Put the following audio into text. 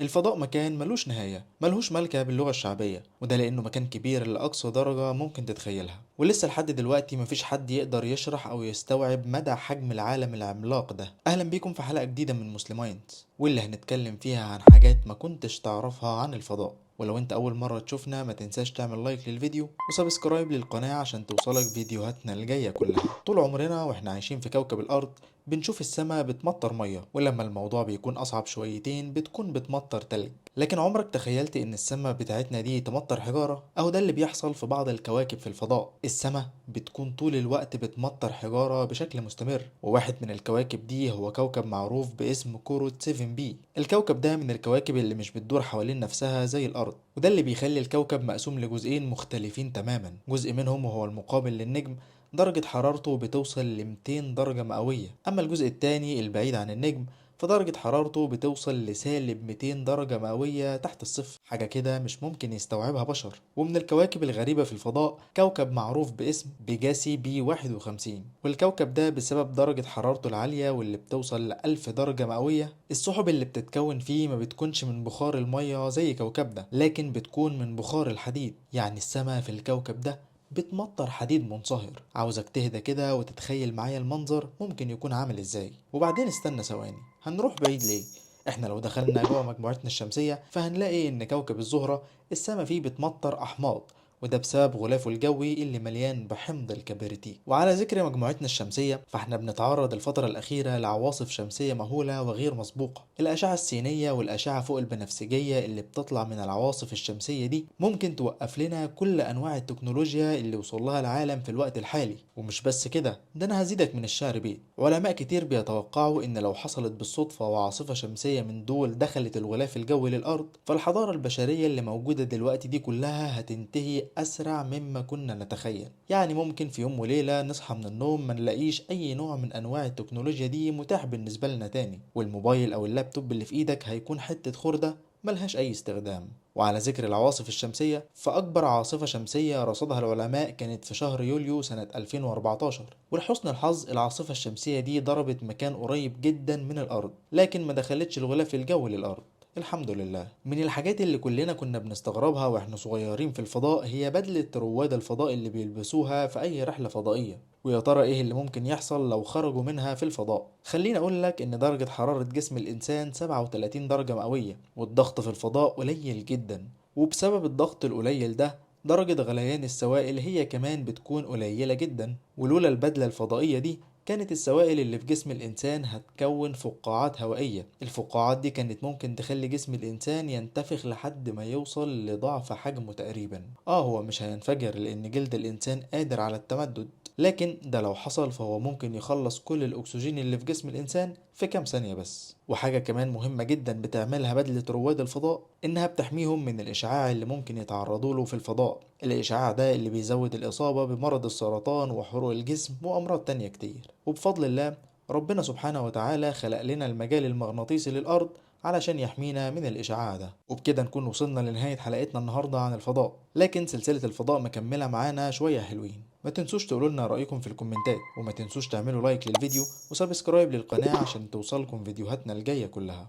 الفضاء مكان ملوش نهاية، ملهوش ملكة باللغة الشعبية، وده لأنه مكان كبير لأقصى درجة ممكن تتخيلها. ولسه لحد دلوقتي مفيش حد يقدر يشرح أو يستوعب مدى حجم العالم العملاق ده. أهلا بيكم في حلقة جديدة من مسلمايندز، واللي هنتكلم فيها عن حاجات ما كنتش تعرفها عن الفضاء. ولو انت اول مرة تشوفنا ما تنساش تعمل like للفيديو و subscribe للقناة عشان توصلك فيديوهاتنا الجاية كلها. طول عمرنا واحنا عايشين في كوكب الارض بنشوف السماء بتمطر مية، ولما الموضوع بيكون اصعب شويتين بتكون بتمطر تلج. لكن عمرك تخيلت ان السماء بتاعتنا دي تمطر حجارة؟ اهو ده اللي بيحصل في بعض الكواكب في الفضاء. السماء بتكون طول الوقت بتمطر حجارة بشكل مستمر، وواحد من الكواكب دي هو كوكب معروف باسم كوروت 7 b. الكوكب ده من الكواكب اللي مش بتدور حوالين نفسها زي الأرض، وده اللي بيخلي الكوكب مقسوم لجزئين مختلفين تماما. جزء منهم وهو المقابل للنجم درجة حرارته بتوصل ل 200 درجة مئوية، أما الجزء التاني البعيد عن النجم فدرجة حرارته بتوصل لسالب 200 درجة مئوية تحت الصفر، حاجة كده مش ممكن يستوعبها بشر. ومن الكواكب الغريبة في الفضاء كوكب معروف باسم بيجاسي B 51، والكوكب ده بسبب درجة حرارته العالية واللي بتوصل ل 1000 درجة مئوية، السحب اللي بتتكون فيه ما بتكونش من بخار المية زي كوكبنا، لكن بتكون من بخار الحديد. يعني السماء في الكوكب ده بتمطر حديد منصهر. عاوزك تهدى كده وتتخيل معايا المنظر ممكن يكون عامل ازاي. وبعدين استنى ثواني، هنروح بعيد ليه؟ احنا لو دخلنا جوه مجموعتنا الشمسية فهنلاقي ان كوكب الزهرة السما فيه بتمطر احماض، وده بسبب غلافه الجوي اللي مليان بحمض الكبريتيك. وعلى ذكر مجموعتنا الشمسية، فاحنا بنتعرض الفترة الأخيرة لعواصف شمسية مهولة وغير مسبوقة. الأشعة السينية والأشعة فوق البنفسجية اللي بتطلع من العواصف الشمسية دي ممكن توقف لنا كل أنواع التكنولوجيا اللي وصل لها العالم في الوقت الحالي. ومش بس كده، ده أنا هزيدك من الشعر بيت. علماء كتير بيتوقعوا إن لو حصلت بالصدفة وعاصفة شمسية من دول دخلت الغلاف الجوي للأرض، فالحضارة البشرية اللي موجودة دلوقتي دي كلها هتنتهي أسرع مما كنا نتخيل. يعني ممكن في يوم وليلة نصحى من النوم ما نلاقيش أي نوع من أنواع التكنولوجيا دي متاح بالنسبة لنا تاني، والموبايل أو اللابتوب اللي في إيدك هيكون حتة خردة ملهاش أي استخدام. وعلى ذكر العواصف الشمسية، فأكبر عاصفة شمسية رصدها العلماء كانت في شهر يوليو سنة 2014، ولحسن الحظ العاصفة الشمسية دي ضربت مكان قريب جدا من الأرض، لكن ما دخلتش الغلاف الجوي للأرض، الحمد لله. من الحاجات اللي كلنا كنا بنستغربها واحنا صغيرين في الفضاء هي بدلة رواد الفضاء اللي بيلبسوها في أي رحلة فضائية، ويا ترى ايه اللي ممكن يحصل لو خرجوا منها في الفضاء. خليني اقول لك ان درجة حرارة جسم الانسان 37 درجة مئوية، والضغط في الفضاء قليل جدا، وبسبب الضغط القليل ده درجة غليان السوائل هي كمان بتكون قليلة جدا. ولولا البدلة الفضائية دي كانت السوائل اللي في جسم الإنسان هتكون فقاعات هوائية. الفقاعات دي كانت ممكن تخلي جسم الإنسان ينتفخ لحد ما يوصل لضعف حجمه تقريبا. هو مش هينفجر لأن جلد الإنسان قادر على التمدد، لكن ده لو حصل فهو ممكن يخلص كل الأكسجين اللي في جسم الإنسان في كام ثانية بس. وحاجة كمان مهمة جدا بتعملها بدلة رواد الفضاء إنها بتحميهم من الإشعاع اللي ممكن يتعرضوا له في الفضاء. الإشعاع ده اللي بيزود الإصابة بمرض السرطان وحروق الجسم وأمراض تانية كتير. وبفضل الله ربنا سبحانه وتعالى خلق لنا المجال المغناطيسي للأرض علشان يحمينا من الإشعاع ده. وبكده نكون وصلنا لنهاية حلقتنا النهاردة عن الفضاء، لكن سلسلة الفضاء مكملة معانا شوية حلوين. ما تنسوش تقولوا لنا رأيكم في الكومنتات، وما تنسوش تعملوا like للفيديو و subscribe للقناة عشان توصلكم فيديوهاتنا الجاية كلها.